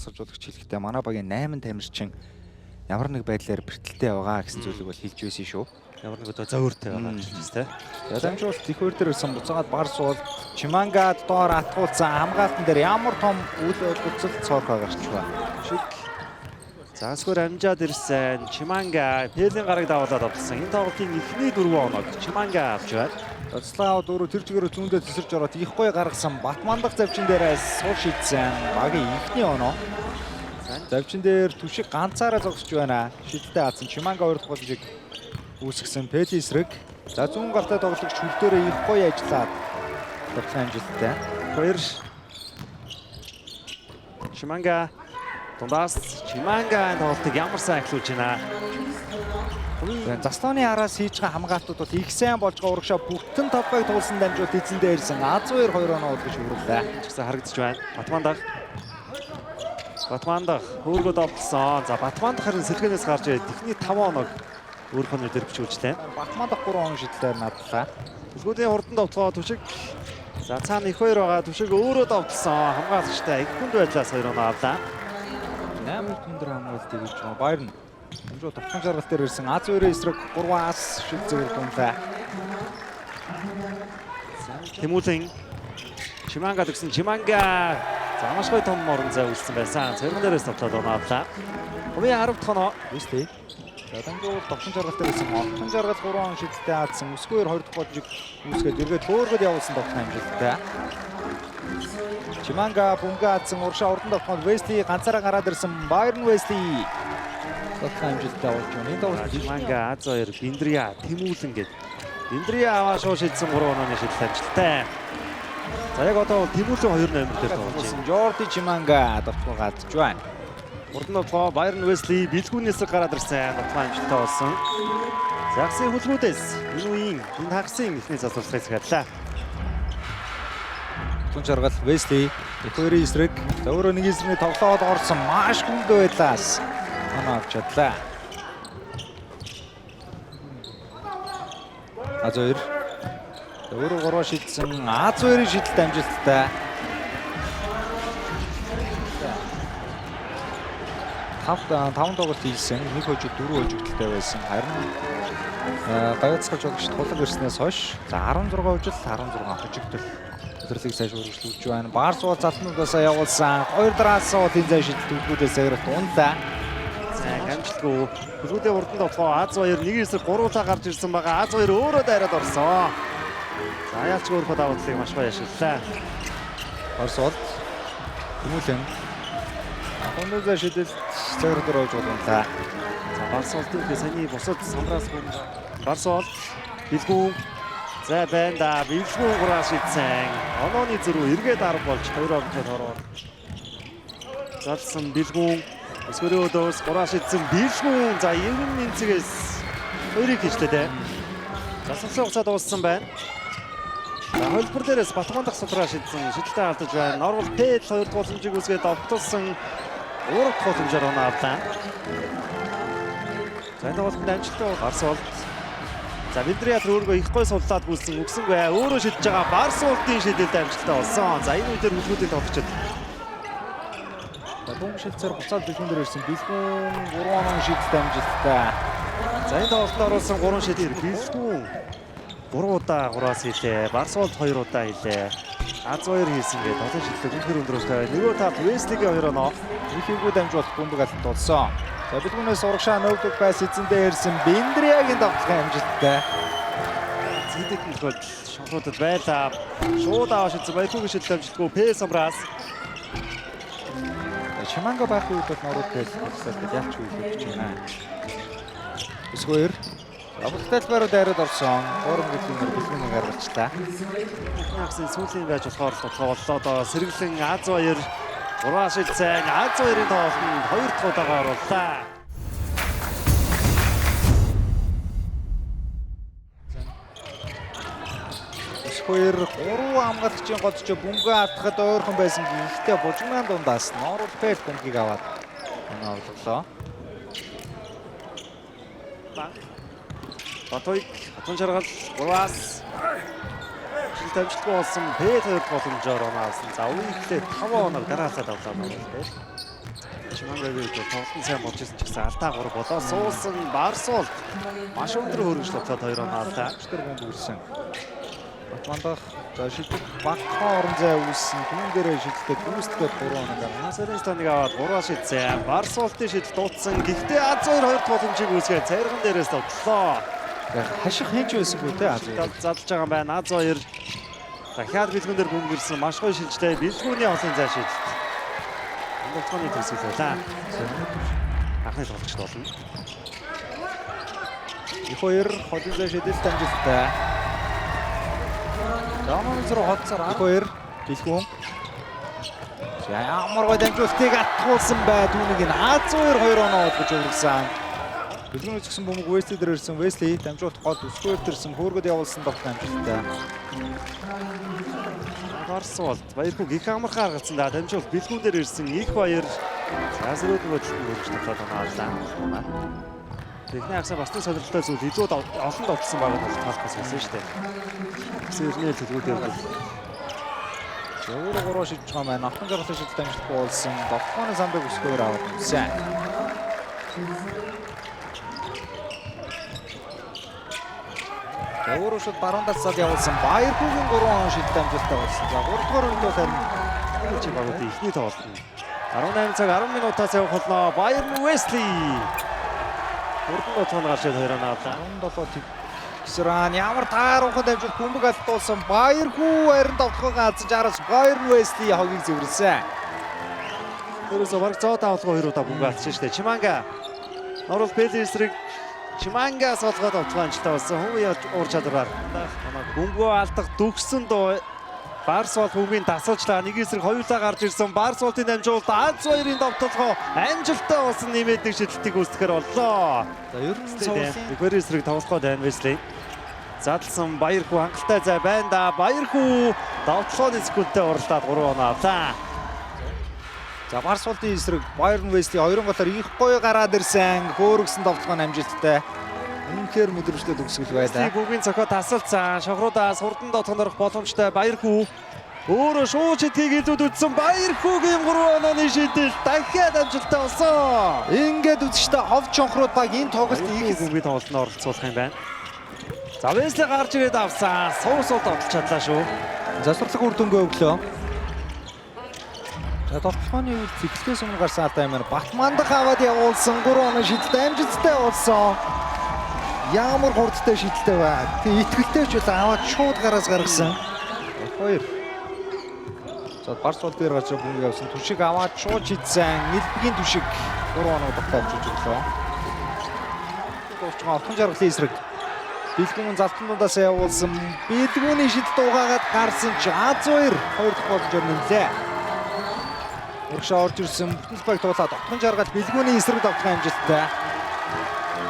дасгалжуулагч хэлэхдээ манай багийн 8 тамирчин ямар нэг байдлаар бэртэлтэй байгаа гэсэн зүйлийг бол хэлж байсан шүү. Ямар нэг одоо зөөртэй байгаа гэж хэлсэн те. Дамжуулалт их хоёр дээр ирсэн буцаагаад бар суул Чиманга доор атгуулсан хамгаалтан дээр ямар том үйл ойлголцол цоорхоо гарчваа. Шидэл. Зансгөр амжаад ирсэн Чиманга Пелийн гарыг давуулаад авсан. Энэ тоглолтын эхний 4 оног Чиманга авч байна. Цоцлоо дөрөв тэр чигээр зүүндээ тесэрч ороод их гой гаргасан Батмандах завчин дээрээс сул шидсэн багийн эхний оноо. Завчин дээр түшиг ганцаараа зогсож байна. Шидэлтэй хаасан Чиманга хоёр дахь боломжийг үүсгэсэн Пели эсрэг. За зүүн гартай тоглогч хөл дээрээ их гоё ажиллаад тоглох амжилттай. Хоёр Чиманга дундаас Чиманга тоглолтыг ямар сайн эхлүүлж байна. Заслооны араас хийж байгаа хамгаалтууд бол их сайн болж байгаа урагшаа бүтэн талбайг туулсан дамжуулт эзэндээ ирсэн. Аз 2 2 оноо гэж хөрвүүлээ. Чигсэн харагдаж байна. Батмандах. Батмандах хөөргөө довтлсон. За Батмандах харин сэрхэнээс гарч ирээд техний 5 оног өөрийнхөө нэр дээр бичүүлжлээ. Батмандах 3 он шидлээр надлаа. Түлхүүдийн хурдан довтлогоо Түшиг. За цаана их хоёр байгаа. Түшиг өөрөө довтлсон. Хамгаалагчтай их хүнд байдлаас 2 оноо авлаа. 8 өндөр хамгаалтыг хийж байгаа. Баяр нь дамжуулт товчхон жаргал дээр ирсэн. Аз 2-ын эсрэг 3 ас шид зэгэр дунлаа. Тэмүүлэн Чиманга төгсөн. Чиманга за маш гоё том орон зай үүссэн байсан. Цэргэн дээрээс довтлоод оноо авлаа. Хувийн 10 дахь оноо. Вэсли. За дамжуулт товчхон жаргал дээр ирсэн. Отхон жаргал 3 он шидэлтэй хаадсан. Өсгөөр 2 дахь боломжийг үүсгээд эргээд хөөргөд явуулсан товчхон амжилттай. Чиманга бөмбөгөө хаадсан. Урагшаа урдан довтгонд Весли ганцаараа гараад ирсэн. Байрон Весли товчхон амжилттай болж байна. Энэ тоглолт Чиманга Аз 2 Биндрия Тэмүүлэн гээд Биндрия аваа шууд шидсэн 3 онооны шидэл амжилттай. За яг одоо Тэмүүлэн 2 номер дээр тоглож байна. Жорди Чиманга довтгоо гадж байна. Хурдан довтлогоо Байрон Весли бэлгүүнээс гараад ирсэн. Довтлогоо амжилттай болсон. Загсын хүлгүүдээс энэ үеийн энэ хагасын эхний залруулахыг захиаллаа. Тун жаргал Весли их хоёрын эсрэг. За өөрөө нэг эсрэний тоглоод орсон. Маш хүнд байлаас. Оноо авч чадлаа. Аз 2. За өөрөө 3 шидсэн. Аз 2-ын шидэлт амжилттай. 5 тоглолт хийсэн. 1 хожид 4 хожигдолтой байсан. Харин гавьяцгаж жологч тулаг ирснээс хойш за 16 хожил 16 хожигдол өдөрлөг сайш үргэлжлүүлж байна. Барс бол залнуудаас явуулсан. Хоёр дараас бол энэ зай шидэлт үлгүүдээс цагралт унлаа. За амжилтгүй. Хүлгүүдийн урдан довтлогоо Аз 2 нэг эсрэг 3-уулаа гарч ирсэн байгаа. Аз 2 өөрөө дайраад орсон. За яалч өөрийнхөө давуу талыг маш гоё ашиглалаа. Барс бол Тэмүүлэн Хондоо шидэлт цагралт орж унлаа. За Барс бол түүхээ саяны бусад самбраас Барс бол бэлгүүн за байна да. Бэлгүүн 3-аас шидсэн. Онооны зөрүү эргээд 10 болж 2 онтой ороод. Залсан бэлгүүн өсгөрийн өдөөс 3-аас шидсэн бэлгүүн. За 90 энцгээс хоёрыг хийжлээ те. Засалсан хугацаа дууссан байна. За хөлбөр дээрээс Батмандах судраа шидсэн. Шидэлтэй алдаж байна. Норвол Пэл хоёр дахь боломжийг үүсгээд довтолсон. 3 дахь боломжоор оноо авлаа. За энэ тоглолтод амжилттай Барс болд. За Биндрия өөргөө их гой суллаад гүйсэн үгсэнгүй. Өөрөө шидэж байгаа Барс болдын шидэлд амжилттай болсон. За энэ үе дээр хүлгүүдийн тоглогчид За бөмбөг шилцээр буцаад бэлгүүн дээр ирсэн. Бэлгүүн 3 оноо шидэлт амжилттай. За энэ тоглолтод оруулсан 3 шидэл бэлгүүн 3 удаа 3-аас хийлээ. Барс болд 2 удаа хийлээ. Аз 2 хийсэн гээд олон шидлэг үнэхээр өндөр өстэй. Нөгөө талд Веслигийн 2 оноо. Их хийгүү дамжуулалт бөмбөг алдалт болсон. За бэлгүүнээс урагшаа нөвдөг байс эзэндээ ирсэн Биндриягийн тоглох амжилттай. Зэдэд нь тохиолдол шонхруудад байлаа. Шууд аваа шидсэн Баярхүүгийн шидэл амжилтгүй П самбраас. Чиманга байх үед бол Норууд тэл багсаад ялч үйл гэж байна. Өсгөөр Абултай талбаруу дайраад орсон. 3 гэлүүнээр бэлгүүнийг гаргачлаа. Хагсын сүүлийн байж болохоор тоглоо боллоо доо. Сэргэлэн Аз 2 3 шилцэн Аз 2-ын тоглолтод 2 дахь удаага орууллаа. Өсгөөр 3 хамгаалагчийн голч бөмбөгөө алдахад ойрхон байсан гэхдээ бужигнаан дундаас Норууд Пэл бөмбөгийг аваад оноо олголоо. Батуйг Хатан жаргал 3-аас шилт амжилтгүй болсон Пэл хоёр боломжоор оноо авсан. За үеийн эхлээд 5 оноо дараалаад авлаа Норууд Пэл. Чимангагийн үед тоглолт сайн болж исэн ч гэсэн алдаа 3 болоо суусан Барсуул маш өндөр хөрөнгөж тоглоод 2 оноо авлаа. Тэр бомб үрсэн. Батмандах за шилдэг багахан орон зай үүссэн. Түүн дээрээ шилдэг гүйцэтгээд 3 оноо гаргана. Саринстаныг аваад 3 шидсэн. Барсуултын шидэл дуудсан. Гэхдээ Аз2 хоёр дахь боломжийг үүсгээд цайрган дээрээс довтлоо. Хаших хинч байсангүй те Аз. Задлж байгаа юм байна. Аз2 дахиад бэлгүүн дээр бөмбөрсөн. Маш гоё шилжлээ. Бэлгүүний олон зай шидэлт. Довтолгооны төгсгөл байлаа. Анхны тоглогчд болно. Их хоёр холын зай шидэлт амжилттай. За онооны зэрэг хоцсоор их хоёр бэлгүүн. За ямар гоё дамжуултыг атгуулсан бай. Түүнийг нь Аз2 хоёр оноо олгож өргөсөн. Бэлгүүн үзсэн бөмбөг Весли дээр ирсэн. Весли дамжуулт гол өсгөөр төрсэн. Хөөргөд явуулсан довтлоо амжилттай. Барсуул Баярхүг их амархан харгалцсан да. Дамжуулт бэлгүүн дээр ирсэн их баяр. За сөрөд нөгөөдөлт нь өргөж тоглоод оноо авлаа. Техний хагасаа бас нэг сонирхолтой зүйл илүү олон довтлсон баг нь талах гэсэн шүү дээ. Гэсэн эрнээ төлгүүдээр бол Өөрөө гурван шидэж байгаа маань автан жаргалын шидэлт амжилтгүй болсон. Довтлооны самбыг өсгөөр аваад ирсэн. За өөрөө шууд баруун талсаад явуулсан. Баярхүүгийн 3 он шидэлт амжилттай болсон. За 3 дугаар үед бол харин чи багуудын эхний тоглолт нь 18 цаг 10 минутаас явах болно. Баярн Весли. Хурдан дотгон гарч ирээд хоёр оноо авлаа. 17 Ксран ямар тааруухан дамжуулт бөмбөг алдуулсан. Баярхүү харин довтлогоо алдсан. Араас Баярн Весли хогийг зэвэрлсэн. Тэрээс бараг зоо тавлгаа хоёр удаа бөмбөг алдсан шүү дээ. Чиманга. Норол Пели эсрэг Чимангаас олгоод довтлогоо амжилттай болсон. Хувийн уур чадвараар бөмбөгөө алдах дүгсэн дуу Барсуул бөмбөгийн дасгалжлаа. Нэг эсрэг хоёулаа гарч ирсэн. Барсуултын дамжуулалт Аз2-ын довтлогоо амжилттай болсон нэмээд нэг шидэлтийг үүсгэхээр боллоо. За ер нь суулын Хоёр эсрэг тоглох гээд байна Весли. Задлсан Баярхүү хангалттай зай байна да. Баярхүү довтлооны секундтэй уралдаад 3 оноо авлаа. За Барсуултын эсрэг Баярн Весли хоёрын голоор их гоё гараад ирсэн. Хөөргсөн довтлогоо нь амжилттай. Үнэхээр мэдрэмжтэй төгсгөл байлаа. Бөмбөгийн цохио тасалцсан. Шохруудаас хурдан дотгонд орох боломжтой Баярхүү өөрөө шууд шидхийг илүүд үзсэн. Баярхүүгийн 3 онооны шидэл дахиад амжилттай болсон. Ингээд үзэхдээ хов чонхрууд баг энэ тоглолт Их их бөмбөгийн тоглолтод оролцуулах юм байна. За Весли гарч ирээд авсан. Суур сул довтолж чадлаа шүү. засварлаг үр дүнгээ өглөө. За довтлогооны үйл зэглээс өмнө гарсан алдаа юм байна. Батмандах аваад явуулсан 3 оноо шидэлт амжилттай болсон. Ямар хурдтай шидэлтэй ба. Тэг итгэлтэй ч бол аваад шууд гараас гаргасан. Хоёр. За Барсуул дээр гарч бөмбөг явсан. Түшиг аваад шууд шидсэн. Нэлбэгийн түшиг 3 оноо довтлоо авчиж өглөө. Дуусч байгаа отхон жаргалын эсрэг Бэлгүүн залтан дундаас явуулсан. Бэлгүүний шидэлт угаагаад гарсан ч Аз2 хоёр дахь боломжоор нэмлээ. Урагшаа орж ирсэн бүтэн баг туулаад отхон жаргал бэлгүүний эсрэг довтлох амжилттай.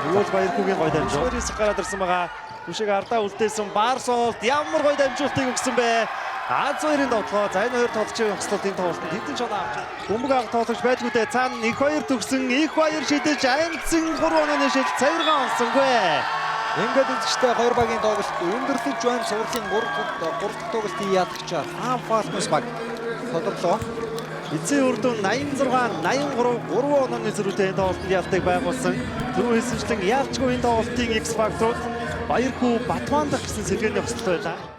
Тэгвэл Баярхүүгийн гоё дамжуулт. Хоёр хэсэг гараад ирсэн байгаа. Түшиг ардаа үлдээсэн Барсуулт ямар гоё дамжуултыг өгсөн бэ? Аз2-ын довтлогоо. За энэ хоёр тоглогчийн хослолт энэ тоглолтод хэдэн шоноо авч. Бөмбөг авах тоглогч байлгүй дээ. Цаана их хоёр төгсөн, их баяр шидэж амжсан 3 онооны шидэл цавиргаан олсонгүй. Ингээд үзэгчтэй хоёр багийн тоглолт өндөрлөж байна. Цувралын 3 дахь тоглолтын ялагчаар Хан Falcons баг тодорлоо. Эцсийн үр дүн 86 83 3 онооны зөрүүтэй энэ тоглолтод ялтыг байгуулсан. Түрүү хэлсэнчлэн ялчгүй энэ тоглолтын X факторууд Баярхүү Батмандах гэсэн сэргээний хослол байлаа.